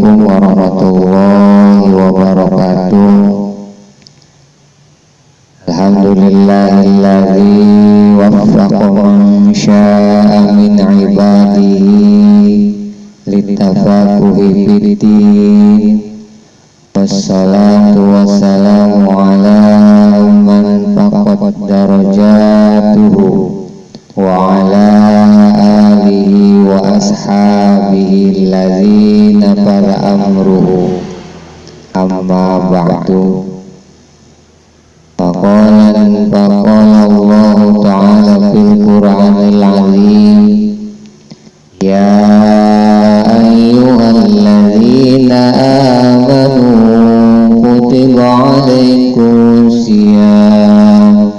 Assalamualaikum warahmatullahi wabarakatuh. Alhamdulillahilladzi waffaqa man syaa'a min ibadihi litafaquhi fiddin. Wassalatu wassalamu ala man faqat darajatuhu wa ala alihi wa ashabihi alladzina fala amruhu. Amma ba'du. Faqala Allah ta'ala fil Qur'anil azim, ya ayyuhalladzina amanu kutiba alaikumus siyam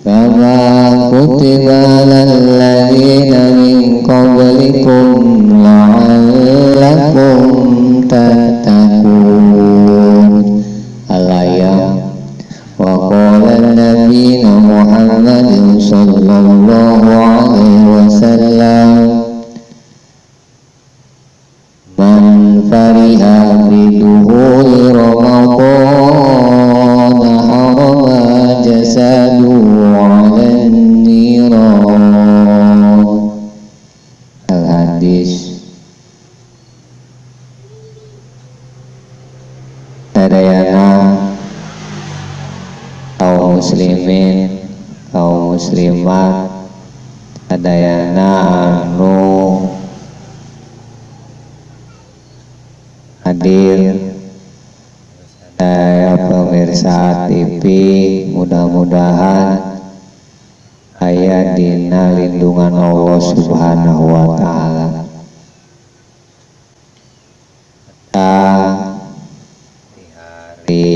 kama kutiba alal ladzina min qablikum la'allakum tattaqun. Al-ayat. Wa qala nabiyuna Muhammadin sallallahu alaihi wasallam, man fariha biduhuli Ramadan harama jasadu 'alan niran. Al-hadis. Sadayana kaum muslimin, kaum muslimat, sadayana anu hadir, saya pemirsa TV, mudah-mudahan aya dina lindungan Allah Subhanahu wa ta'ala. Kita di hari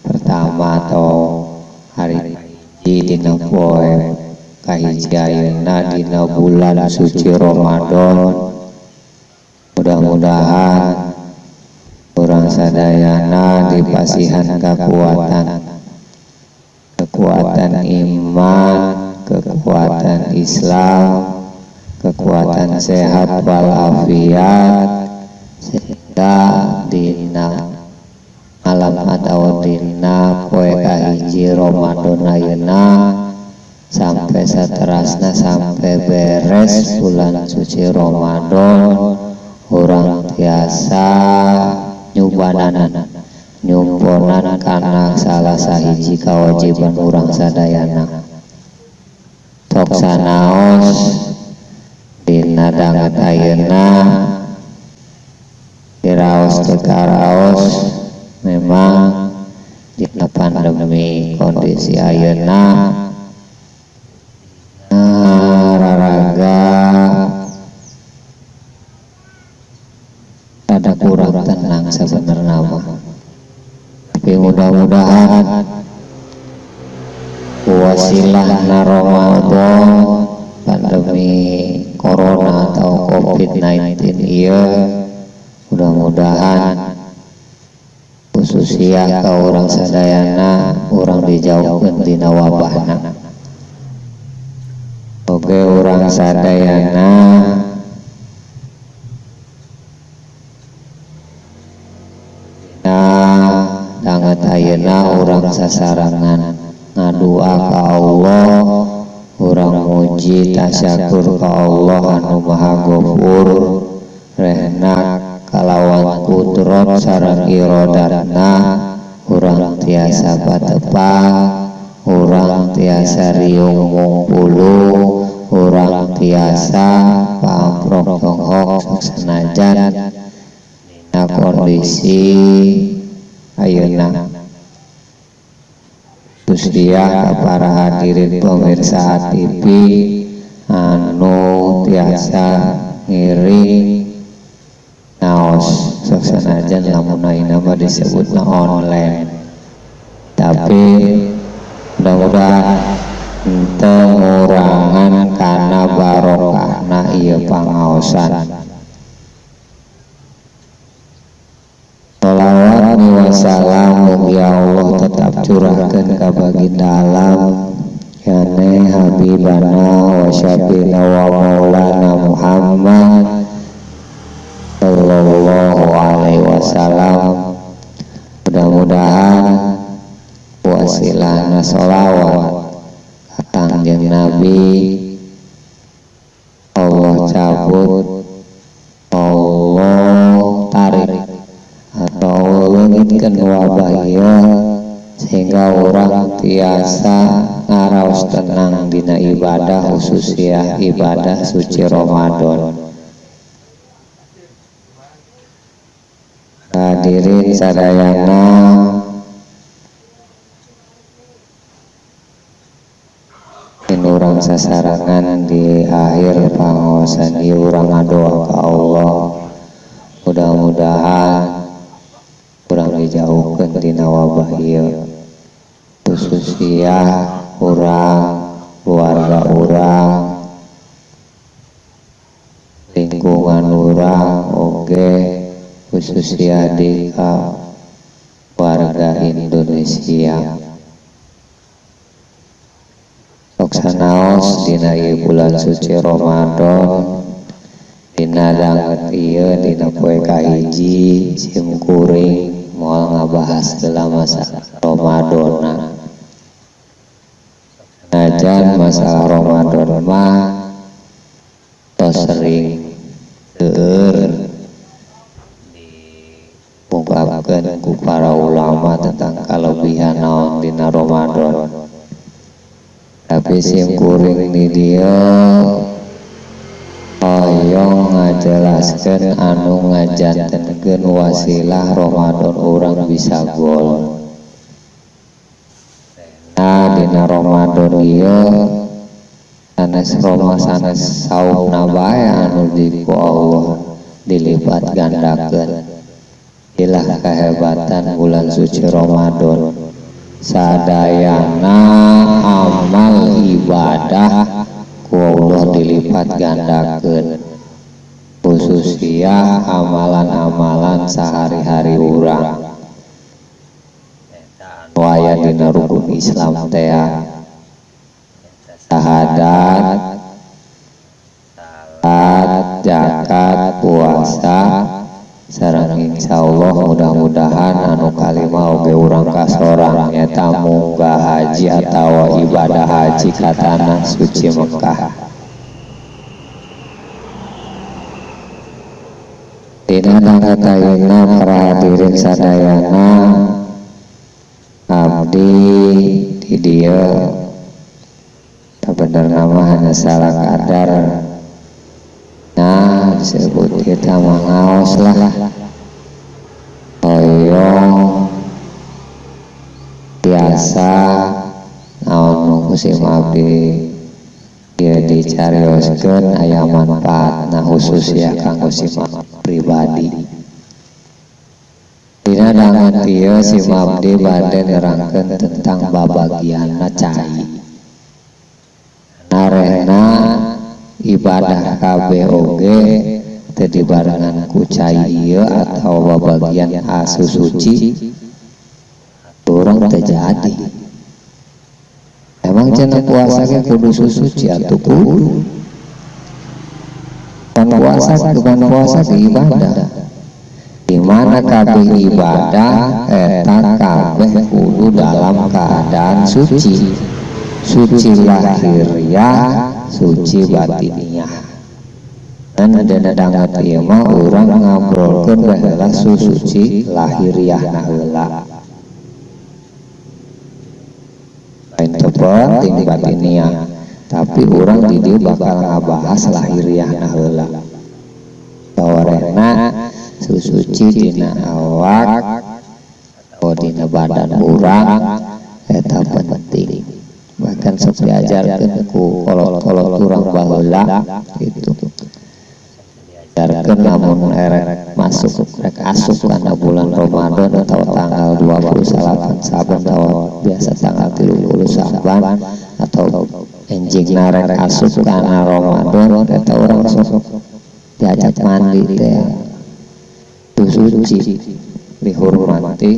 pertama atau hari hiji dina poe kahiji ayeuna dina bulan suci Ramadan, mudah-mudahan urang sadayana dipasihan kekuatan, kekuatan iman, kekuatan Islam, kekuatan sehat walafiat, sehingga dina malam atau dina poe kahiji Ramadan ayeuna sampai saterasna sampai beres bulan suci Ramadan, urang tiasa nyubananan nyumponan kana salah sahiji kewajiban urang sadayana. Tok sanaos dina danget ayeuna diraos teu karaos, memang dina pandemi kondisi ayeuna raraga rada kurang tenang sebenarnya mah. Tapi mudah-mudahan wasilahna Ramadan pandemi corona atau COVID-19 ieu mudah-mudahan khususnya ka urang sadayana urang dijauhkeun tina wabahna. Oke, urang sadayana danget ayeuna urang sasarangan ngadua ka Allah, urang muji tasyakur ka Allah anu Maha Ghafur, rehna kalawan kudrat sareng irodatna urang tiasa patepang, urang tiasa riung mungpulu, urang tiasa pamprok tonghok senajan dina kondisi ayeuna. Gustiya ka para hadirin pemirsa TV anu tiasa ngiring naos sok sanajan lamun ayeuna mah disebutna online, tapi mudah-mudahan henteu ngurangan kana barokahna ieu pangaosan. Sholawat wa salam mugi Allah tetap curahkeun ka baginda alam yane habibana wa syafina wa maulana Muhammad sallallahu alaihi wasallam. Mudah-mudahan wasilahna sholawat ka Kangjeng Nabi Allah cabut, Allah tarik atau leungitkeun wabah ieu sehingga orang tiasa ngaraos tenang dina ibadah, khususnya ibadah suci Ramadan. Hadirin sadayana, urang sasarangan di akhir pangaosan ieu urang ngadoa ka Allah, mudah-mudahan urang dijauhkeun tina wabah ieu, khususnya urang, keluarga urang, lingkungan urang, oge khususnya di warga Indonesia. Sok sanaos dina ieu bulan suci Ramadan, dina danget ieu dina poe kahiji sim kuring moal ngabahas heula masalah Ramadana. Najan masalah Ramadan mah tos sering seueur diungkapkeun ku para ulama tentang kalebihan naon dina Ramadan. Tapi sim kuring di dieu hoyong ngajelaskeun anu ngajantenkeun wasilah Ramadan urang bisa gol. Nah, dina Ramadan ieu sanes Roma sanes saumna bae anu di ku Allah dilipat gandakeun. Ilah kehebatan bulan suci Ramadan. Sadayana amal ibadah ku Allah dilipat gandakeun, khususnya amalan-amalan sehari-hari urang nu aya dina rukun Islam teh, syahadat, salat, zakat, puasa, sareng insyaallah mudah-mudahan anu kalima oge urang kasorang nyaeta munggah haji atawa ibadah haji ka tanah suci Mekah. Dina danget ayeuna para hadirin sadayana, abdi di dieu sabenerna mah hanya salah kadar. Nah, disebut kita mah ngaos lah, hoyong biasa naon nu ku sim abdi ieu dicarioskeun aya manfaatna khusus ya kanggo sim pribadi. Dina danget ieu sim abdi bade nerangkeun tentang babagianna cai. Narehna ibadah kabeh oge teu dibarengan ku cai ieu atawa babagian asu suci urang teu jadi. Emang cenah puasa ge kudu suci atuh kudu. Pan puasa bukan puasa ge ibadah. Di mana kabeh ibadah eta kabeh kudu dalam keadaan suci. Suci lahiriah, suci batiniah. Dan dina danget ieu mah urang ngabrolkeun baheula suci lahiriahna heula. Lain teu penting batiniah, tapi urang di dieu bakal ngabahas lahiriahna heula. Sawarehna suci dina awak atau dina badan urang eta penting. Bahkan sok diajarkeun ku kolot-kolot urang baheula gitu. Diajarkeun lamun erek masuk rek asup kana bulan Ramadan atau tanggal 28 Saban atau biasa tanggal 30 Saban atau enjingna rek asup kana Ramadan eta urang sok diajak mandi teh suci dihormati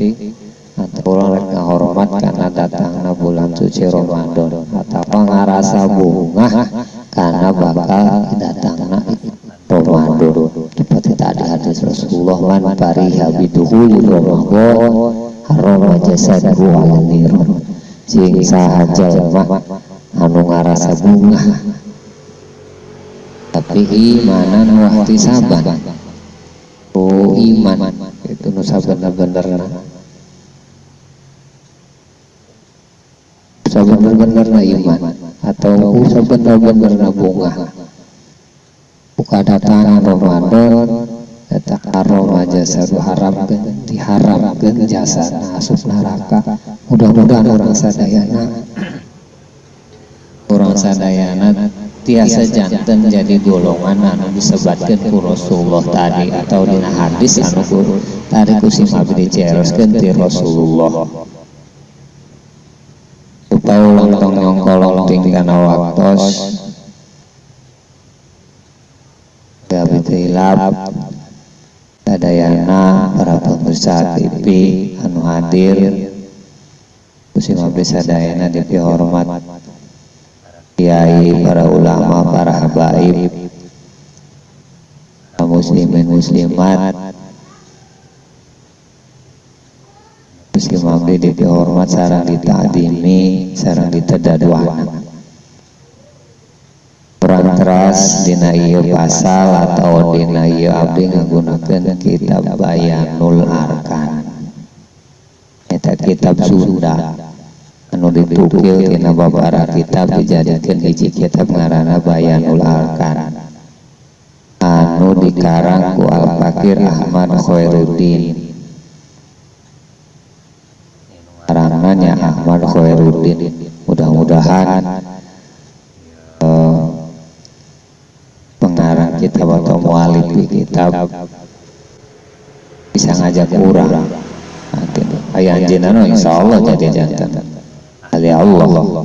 atau urang rek ngahormat kana datangna bulan suci Ramadan atau ngarasa bungah kana bakal datangna Ramadan seperti tadi hadis Rasulullah. Rasulullah man fariha bidukhuli Ramadan harrama jasaduhu 'alan niran. Sing saha jalma anu ngarasa bungah tapi imanan wa ihtisaban, oh iman itu nu sabener-benerna, sabener-benerna iman atau sabener-benerna bungah. Buka datangan Ramadan eta aroma jasa haramkeun, diharamkeun jasana asup neraka. Mudah-mudahan orang sadayana tiasa janten jadi golongan anu disebatkeun ku Rasulullah tadi atau dina hadis anu ku tadi ku sim abdi diceroskeun ti Rasulullah. Supaya ulah tong nyongkolong tingkana waktos abdi hilap sadayana para pemirsa TV anu hadir ku sim abdi sadayana dipihormat kiai, para ulama, para habaib, muslimin muslimat, muslim abdi dipihormat sareng ditadimi sareng ditedaduana. Kurang teras dina ieu pasal atau dina ieu abdi ngagunakeun kitab Bayanul Arkan, eta kitab Sunda anu ditukil tina babara kitab dijadikeun hiji kitab ngaranna Bayanul Arkan anu dikarang ku Al-Fakir Ahmad Khairuddin. Karangna nya Ahmad Khairuddin. Mudah-mudahan pengarang kitab atau mualif kitab bisa ngajak urang aya anjeunna insyaallah jadi jantan ahli Allah.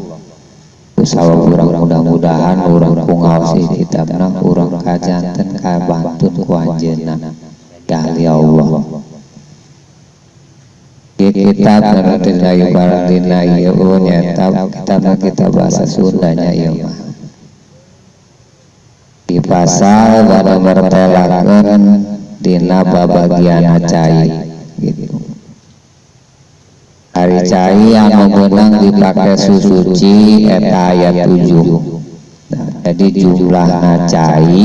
Usaha urang mudah-mudahan urang ku ngaosi kitabna urang kajanten kabantun ku anjeunna ahli Allah. Kitab anu dina ibarat dina ieu nyaeta kitabna kitab bahasa Sundanya ieu mah. Di pasal bade mertelakeun dina babagian cai gitu. Ari cai anu meunang dipake susuci eta aya 7. Nah, jadi jumlahna cai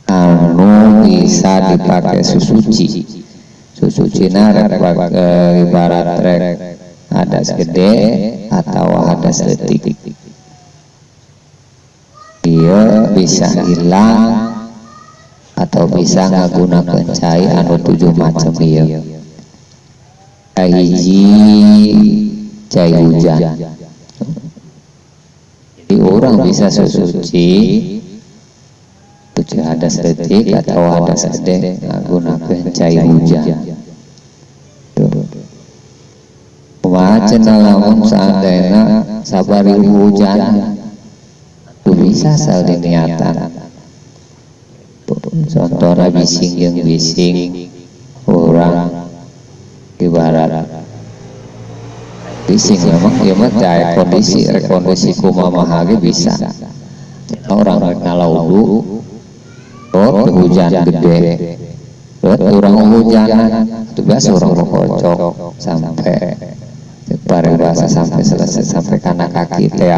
anu bisa dipake susuci. Susucina rek ibarat rek hadas gede atau hadas leutik. Dia bisa hilang atau bisa ngagunakeun cai anu 7 macam ieu. Cai hiji cai hujan. Jadi orang bisa susuci suci hadas leutik atau hadas gede ngagunakeun cai hujan. Kumaha cenah lamun saandaina sabari hujan tuh bisa asal diniatan. Contohna bising jeung bising urang ibarat bising memang ieu mah teh kondisi rekondisi kumaha ge bisa. Orang rek ngalaudu hujan gede, urang hujanan itu biasa orang kocok sampai paribasa sampai selesai sampai kana kaki teh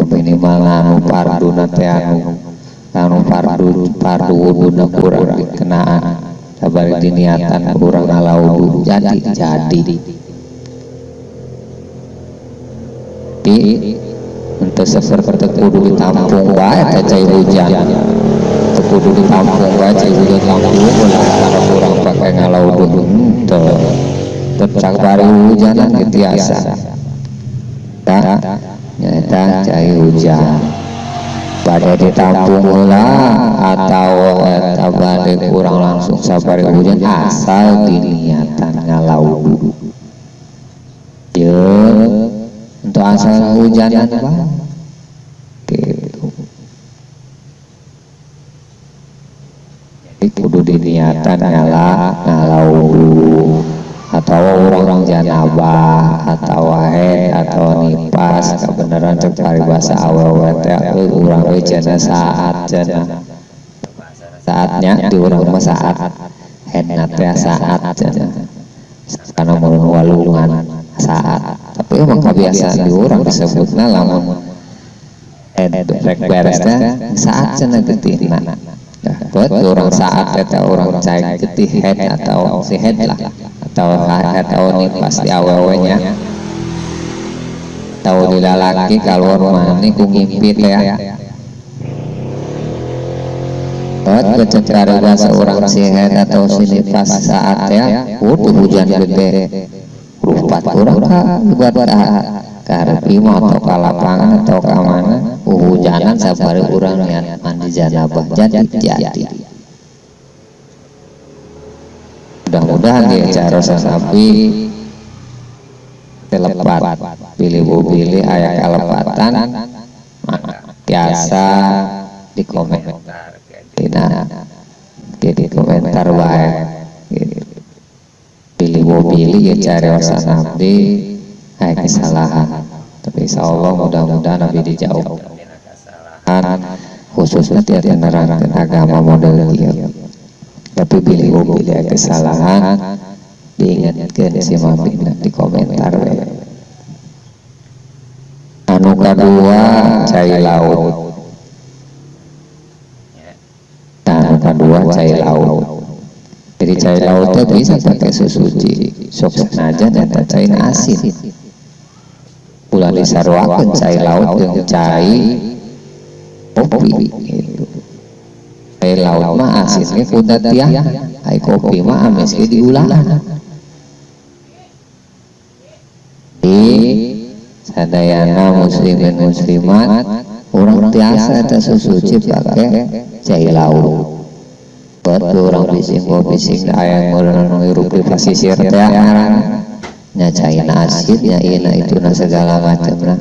minimal anu parduna teh anu pardu wuduna kurang dikenaan sabari diniatan kurang ngalaudu jadi untuk seperti kudu ditampung wae teh cai hujan, kudu ditampung wae cai hujan tampung ulah kana kurang pake ngalaudu henteu tetep bari hujanan ge tiasa tah nyaeta cai hujan bade ditampung heula atau eta bade kurang langsung sabari hujan asal diniatan ngalaudu ye untuk asal hujanan bah gitu. Jadi kudu diniatan ngalaudu atau orang janabah atau haid atau nipas kebenaran cek paribasa awewe teh urang we cenah saat cenah Saatnya di urang mah saat haidna teh saat cenah. Karena mun walungan saat. Tapi emang kebiasaan di urang disebutna lamun haid rek beres teh saat cenah getihna. Buat orang saat eta orang cai getih haid atau si haid lah atau atau nifas di awewe-nya. Atau di lalaki keluar mani ku ngimpi teh ya. Buat kecekar seorang si haid atau si nifas saat ya, udah hujan gede. Rupat urang ka buat ka imah atau ka lapangan atau ka mana hujanan sabari urang niat mandi janabah jadi. Mudah-mudahan di acara sapi telepat pilih pilih aya kalepatan biasa di komentar tina di komentar wae gitu. Pilih pilih ya cariosan abdi aya kesalahan tapi insyaallah mudah-mudahan abdi dijauhkan khususnya tiap nerangkeun agama model ieu. Tapi pilih pilih aya kesalahan diingatkeun si mabina di komentar we. Anu kadua cai laut. Anu kadua cai laut. Jadi cai laut teh bisa pakai susuci. Sok sanajan eta cai asin. Ulah disaruakeun cai laut jeung cai kopi gitu. Cai laut mah asin ge kuda tiang, ai kopi mah amis ge diulahan. Di sadayana muslimin muslimat urang tiasa eta susuci pake cai laut. Buat urang bising bising aya ngeureun hirup di pasisir teh ngaranna. Nya caina asin nya ina itu na segala macam lah.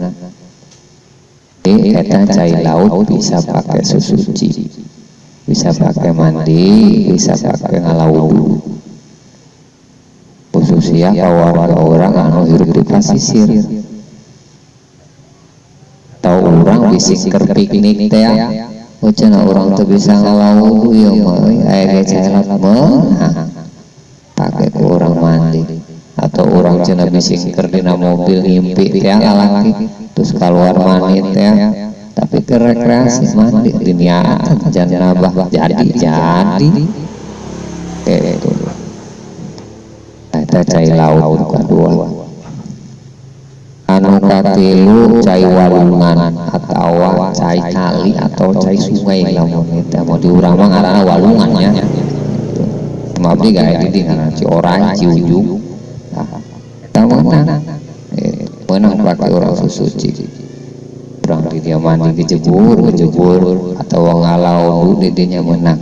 Jadi eta cai laut bisa pakai susuci, bisa pakai mandi, bisa pakai ngalaudu. Khususnya warga orang anu hirup di pasisir. Atau orang bising keur piknik teh, oh cenah urang teu bisa ngalaudu ieu mah euy, aya ge cai laut meunang. Pake ku urang mandi. Atau orang cenah bising keur dina mobil ngimpi teh lalaki terus keluar mandi teh tapi keur rekreasi mandi diniatan janabah jadi itu eta cai laut kadua. Anu katilu cai walungan atawa cai kali atau cai sungai lamun eta mau di urang mah ngaranna walungan nya. Mabdi gae di ngaranna Ciorang Ciujung. Eta menang, menang pakai orang susuci. Orang di dia mandi kejebur, kejebur atau ngalau di dinya menang.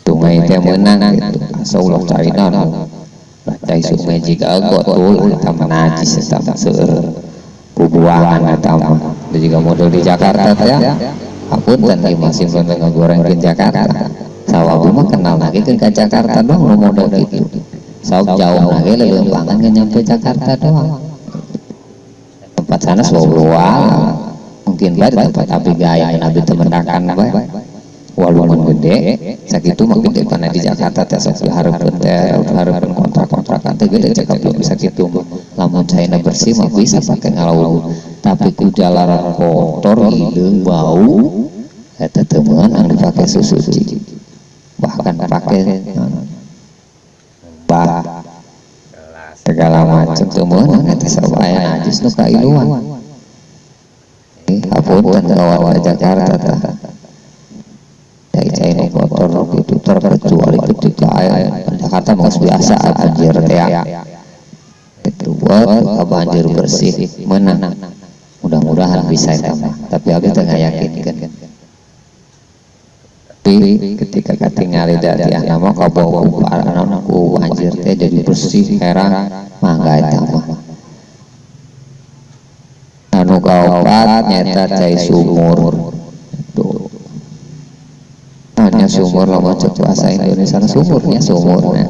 Sungai teh menang gitu. Asa ulah caina nu. Cai sungai jiga gotul eta mah najis eta mah seueur kubuangan eta mah. Da jiga model di Jakarta teh ya. Apunten ieu masih penting ngagorengkeun Jakarta. Sawabu mah kenal lagi ke Jakarta doang nu model gitu. Sok jauh lagi leuleumpangan ge nyampe Jakarta doang. Tempat sana walau mungkin bae di tempat abi gae abi teu mendakan bae. Walungan gede sakitu mah gede kana di Jakarta teh sok dihareupeun teh hareupeun kontrak-kontrakan teh gede cekap bisa kitu mah. Lamun caina bersih mah bisa pake ngalawu. Tapi ku jalaran kotor hideung bau eta teu meunang dipake susuci. Bahkan pakai bah segala macam teu meunang eta sabab aya najis nu kailuan. Hapunten ka warga Jakarta tah. Cai-cai nu kotor nu kitu terkecuali ketika aya Jakarta mah geus biasa banjir teh. Itu buat banjir bersih meunang. Mudah-mudahan bisa eta mah, tapi abdi teu ngayakinkeun. Tapi ketika katingali dari anak mah kabawa ku anak ku banjir teh jadi bersih herang mangga eta mah. Anu kaopat nyata cai sumur. Tuh. Hanya sumur lamun cek bahasa Indonesia sumurnya sumurnya.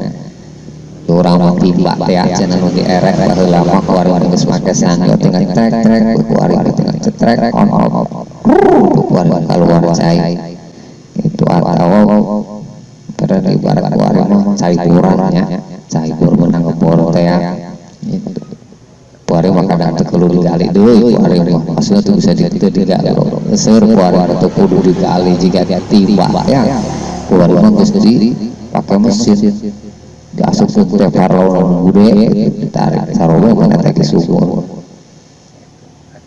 Urang mah timba teh cenah nu dierek baheula mah kuari geus make sandal tinggal trek-trek kuari tinggal cetrek on off. Keluar cai itu atau pada ibarat kuari mah cai borannya, cai bor menang ngebor teh itu. Kuari mah kadang teu kudu digali deui kuari mah, maksudnya tuh bisa digali seueur kuari mah teu kudu digali jiga tiba ya. Kuari mah geus dipake mesin diasupkeun teh parlon gede ditarik sarowe mana teh ke sumur.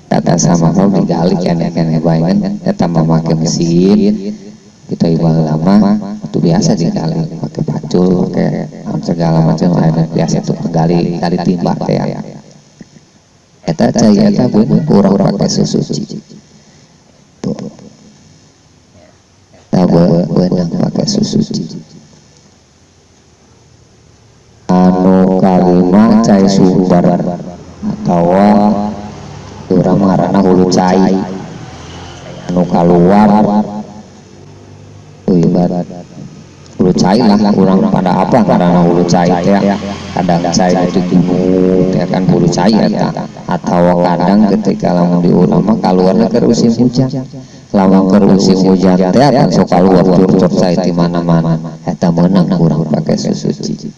Kata sama kalau digali kene-kene bae kan eta mah make mesin kita ibarat lama itu biasa digali pakai pacul pakai segala macam air biasa tuh gali gali timba teh ya. Eta cai eta pun kurang pakai susuci tuh eta beunang pakai susuci. Anu kalima cai sumber atawa urang ngaranna hulu cai anu kaluar ibarat hulu cai lah urang pada apa ngaranna hulu cai teh kadang cai di gunung teh kan hulu cai eta atawa kadang ketika lamun di urang mah kaluarna keur musim hujan lamun keur musim hujan teh kan sok kaluar tur-tur cai di mana-mana eta meunang urang pake susuci.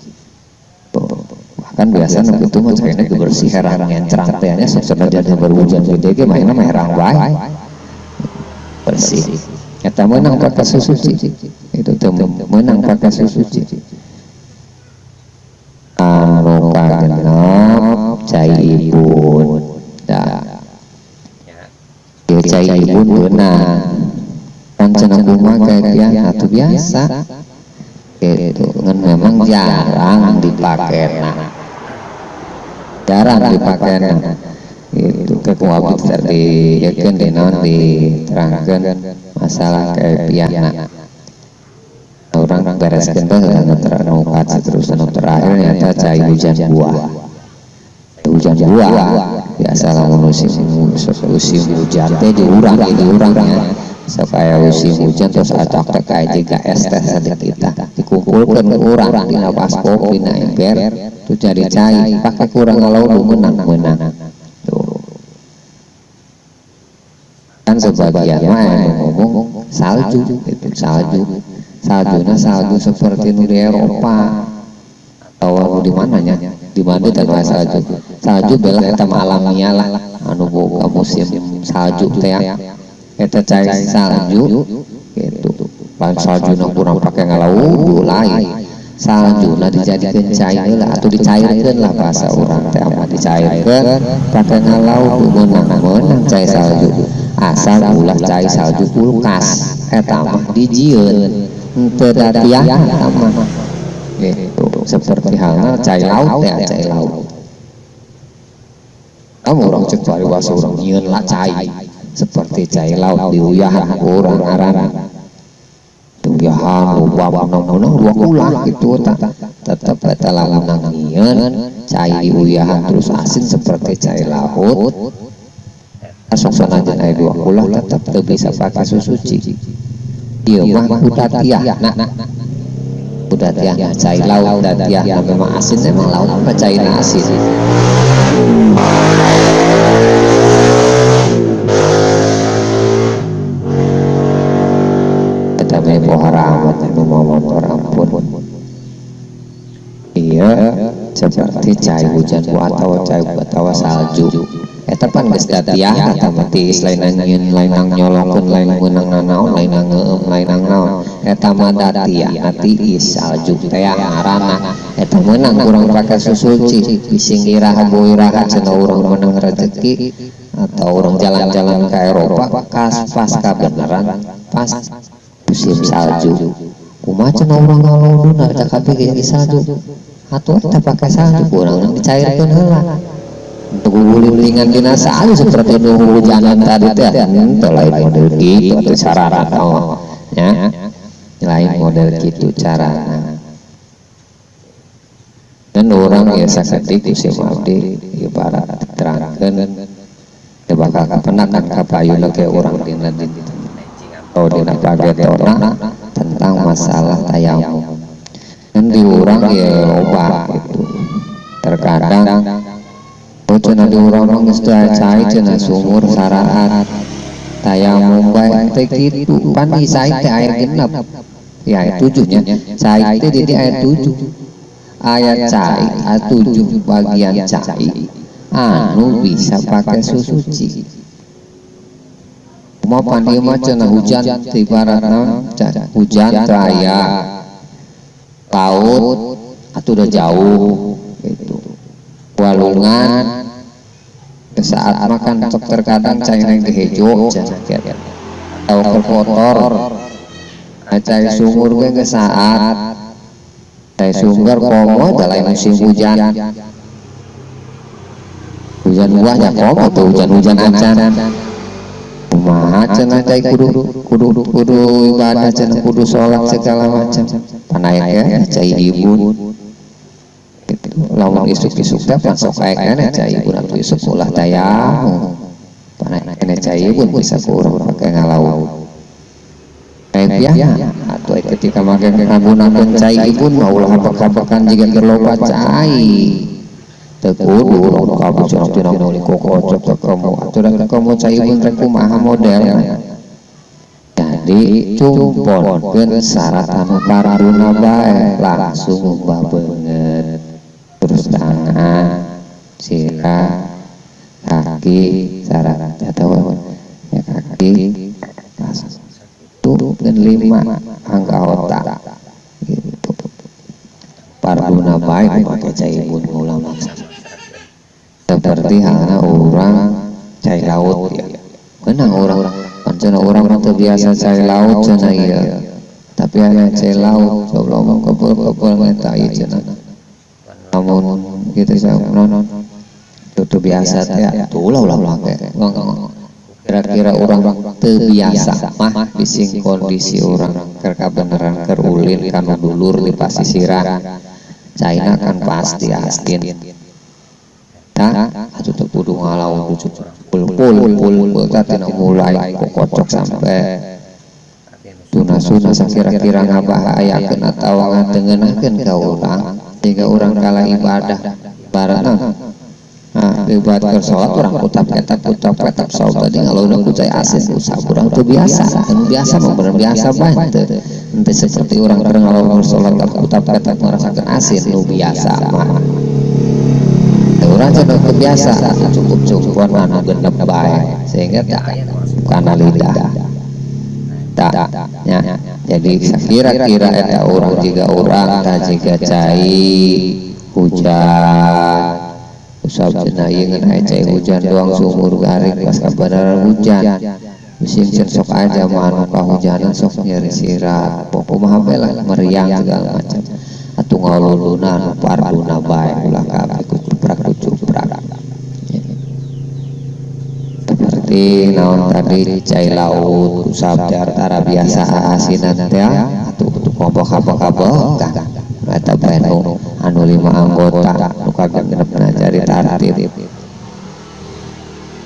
Bahkan biasa nu kitu mah caina ge bersih herang ngencrang teh nya sok sanajan berhujan gede ge mainna mah herang wae bersih eta meunang pake susuci itu teh meunang pake susuci. Anu kagenep cai ibun da ieu cai ibun beunang kan cenah kumaha kayak atuh biasa gitu ngan memang jarang dipakena jarang dipakena itu ke kuabit tadi yakin di naon diterangkeun masalah kepiahna orang bereskeun teh anu terus anu terakhir nyata cai hujan buah hujan buah biasa lamun musim hujan teh diurang ya sok aya musim hujan terus acak teh kayak jiga es teh sedikit dikumpulkeun ku urang dina baskom dina ember tuh jadi cai pakai kurang ngalaudu menang-menang tuh kan sebagian mah ngomong salju itu salju saljuna salju seperti nu di Eropa atau nu di mananya di mana tanah salju salju belah eta mah alamiah lah anu boga musim salju teh eta cai salju gitu lain saljuna kurang pake ngalaudu lain saljuna dijadikeun cai heula atuh dicairkeun lah bahasa urang teh mah dicairkeun pake ngalaudu meunang-meunang cai salju asal ulah cai salju kulkas eta mah dijieun henteu datiah eta mah gitu seperti halna cai laut teh cai laut kamu urang cek paribasa urang nyieun lah cai seperti cai laut diuyahan ku urang ngaranna diuyahan loba menang-menang dua kulah gitu tetep eta lamun nyieun cai diuyahan terus asin seperti cai laut sok sanajan aya dua kulah tetep teu bisa pake susuci ieu mah kudatiahna kudatiahna cai laut datiahna memang asin emang laut mah caina asin. Eta mah pohara amat anu mawa motor ampun ieu seperti cai hujan atau cai atawa salju eta pan geus datiah eta mah tiis lain nyieun lain nyolokeun lain meunang nanaon lain ngeueum lain naon eta mah datiah tiis salju teh ngaranna eta meunang kurang pake susuci bising iraha boy iraha cenah urang meunang rezeki atau urang jalan-jalan ke Eropa kas pas kabeneran pas musim salju kumaha cenah urang ngalauduna da kabeh ge salju atuh teh pake salju kurang dicairkeun heula gulingan dina salju seperti nu hujanan tadi teh henteu lain model kitu atuh carana mah nya lain model kitu carana dan urang ya sakedik ku abdi ibarat diterangkeun teu bakal kapendakan ka payuna ke urang dina dinten atau dina pagetona tentang masalah tayamum dan di urang ya loba gitu terkadang oh cenah di urang mah geus teu cai cenah sumur saraat Tayamum bae teh kitu pan cai teh aya genep ya tujuhnya cai teh jadi aya 7 aya cai 7 bagian cai anu bisa pakai susuci. Kumaha pan ieu mah cenah hujan teh ibaratna hujan teh aya laut atuh udah jauh gitu walungan saat makan sok terkadang cai neng hejo cenah atau kotor cai sumur ge geus saat cai sumber komo da lain musim hujan hujan buahnya komo tuh hujan-hujan acan kumaha cenah cai kudu kudu kudu ibadah cenah kudu sholat segala macam panaik ya cai ibun gitu lamun isuk-isuk teh pan sok aya keneh cai ibun atuh isuk ulah tayamum panaik keneh cai ibun bisa ku urang pake ngalauk kaifiahna atuh ketika make ngagunakeun cai ibun mah ulah habek-habekan jiga keur loba cai teu kudu urang kabeh cenah tina meuli kokocok teh komo atuh da komo cai ibun teh kumaha modelna. Jadi cumponkeun syarat anu parduna bae langsung ngumbah beungeut terus tangan sirah kaki syarat atau ya kaki itu dan 5 anggota gitu parduna bae pakai cai ibun ulah maksa seperti halnya orang cai laut ya menang orang pancen orang mah teu biasa cai laut cenah ieu tapi aya cai laut coba kebul-kebul eta ieu cenah lamun kitu non itu biasa teh atuh ulah ulah make kira-kira orang teu biasa mah bising kondisi orang keur kabeneran keur ulin kanu dulur di pasisiran caina kan pasti asin tah atuh teu kudu ngalaun pul pul pul teh tina mulai kokocok sampai tuna-suna sakira-kira ngabahayakeun atawa ngatengeunahkeun ka urang sehingga urang kalah ibadah baratna. Nah, ibadah keur salat urang kutap ketap salat tadi ngalauna ku cai asin usah urang teu biasa anu biasa mah bener biasa bae teu henteu seperti urang keur ngalauna salat kutap ketap ngarasakeun asin nu biasa mah urang cenah teu biasa cukup cukupan anu genep bae sehingga tak kana lidah tak nya. Jadi sakira-kira eta urang jiga urang tah jiga cai hujan usap cenah ieu ngan aya cai hujan doang sumur garing pas kabeneran hujan musim cen sok aja mah anu kahujanan sok nyeri sirah kumaha bae lah meriang segala macam atuh ngaluluna anu parduna bae ulah kabeh kucuprak-kucuprak seperti naon tadi cai laut usap teh tara biasa asinan teh atuh kelompok-kelompok tah eta bae nu anu 5 anggota nu kagenepna jadi tartib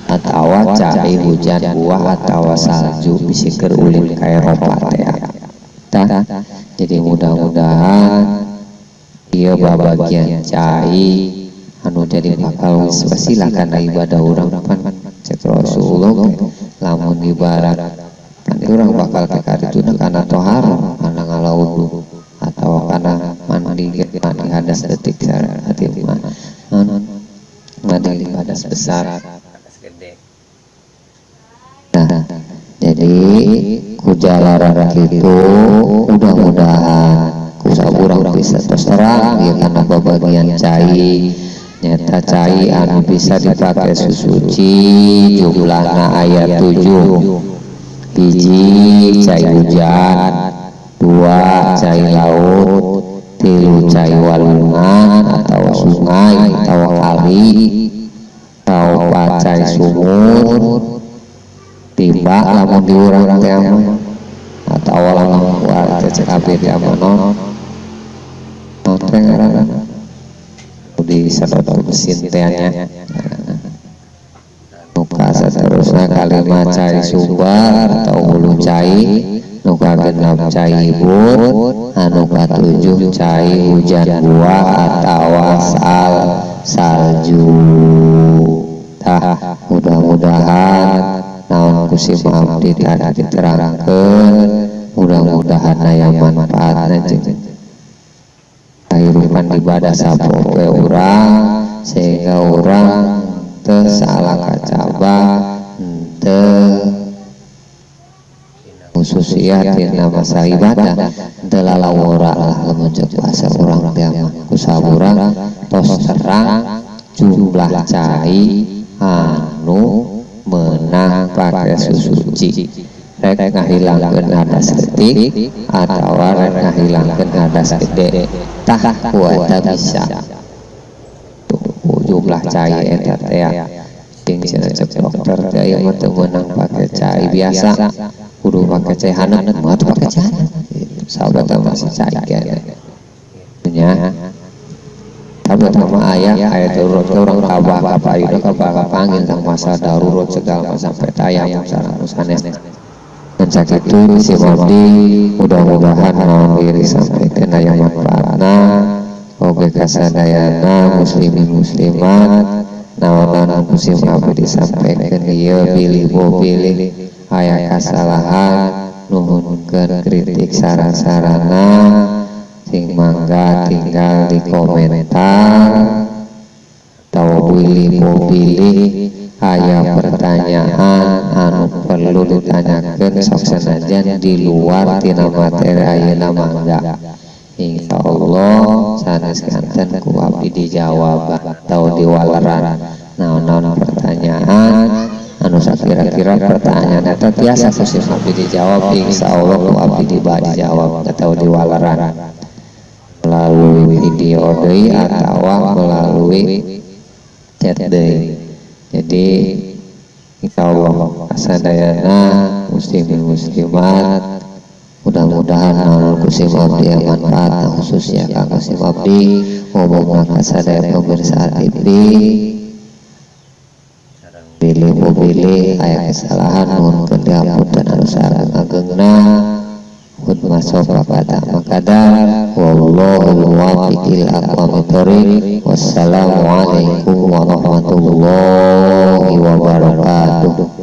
atawa cai hujan buah atawa salju bisi keur ulin ka Eropa teh tah. Jadi mudah-mudahan ieu babagian cai anu jadi bakal wasilah kana ibadah urang pan cek Rasulullah lamun ibarat kan urang bakal ka karituna kana tohara kana ngalaudu atau kana mandi mandi hadas detik hati mah mandi hadas besar. Nah, jadi kujalaran kitu mudah-mudahan kusa urang bisa terus terang ya kana babagian cai nyata cai anu bisa dipakai susuci jumlahna aya 7 hiji cai hujan 2 cai laut 3 cai walungan atau sungai atau kali atau 4 cai sumur tiba lamun diurang teh mah atau lamun kuat teh cek abdi teh mah non teh ngaranna di sedot mesin teh nya nu saterusna kalima cai sumber atau hulu cai nu kagenep cai ibun anu katujuh cai hujan buah atawa salju. Tah mudah-mudahan Naon ku sim abdi tadi diterangkeun, mudah-mudahan aya manfaatna jeung kehidupan ibadah sapopoe urang, sehingga urang teu salah kacabah, teu khususiah tina masa ibadah, teu lalawora lah lamun ceuk bahasa urang teh mah. Ku saurang tos terang jumlah cai anu meunang pake susuci, rek ngahilangkeun hadas leutik atawa rek ngahilangkeun hadas gede, tah ku eta bisa. Tuh jumlah cai eta teh jeung cenah cek dokter teh ieu mah teu meunang pake cai biasa, kudu pake cai haneut mah teu pake cai haneut gitu. Sahabat masih cai keneh nya. Tapi mah aya aya darurat urang kabah ka payuna, kabah ka panggil tentang masa darurat segala macam sampai tayamum sareng sanes. Dan sakitu si abdi, mudah-mudahan naon diri sampaikan aya manfaatna oge kasadayana muslimin muslimat. Naon-naon ku sim abdi disampaikan ieu bilih bilih aya kasalahan, nuhunkeun kritik saran-sarana sing mangga tinggal di komentar, atau bilih bilih aya pertanyaan anu perlu ditanyakan sok sanajan di luar tina materi ayeuna, mangga, insyaallah sanes kanten ku abdi dijawab atau diwaleran. Naon-naon pertanyaan anu sakira-kira pertanyaan eta tiasa ku sim abdi dijawab, insyaallah ku abdi dijawab atau diwaleran melalui video deui atawa melalui chat deui. Jadi insyaallah kasadayana muslimin muslimat, mudah-mudahan naon ku sim abdi yang manfaat, khususnya kanggo sim abdi, umumna kasadaya pemirsa TV. Bilih bilih aya kesalahan, nuhunkeun dihapunten anu saageng-agengna. Makada makadar, wallahu muwaffiq ila aqwamit thoriq. Wassalamualaikum warahmatullahi wabarakatuh.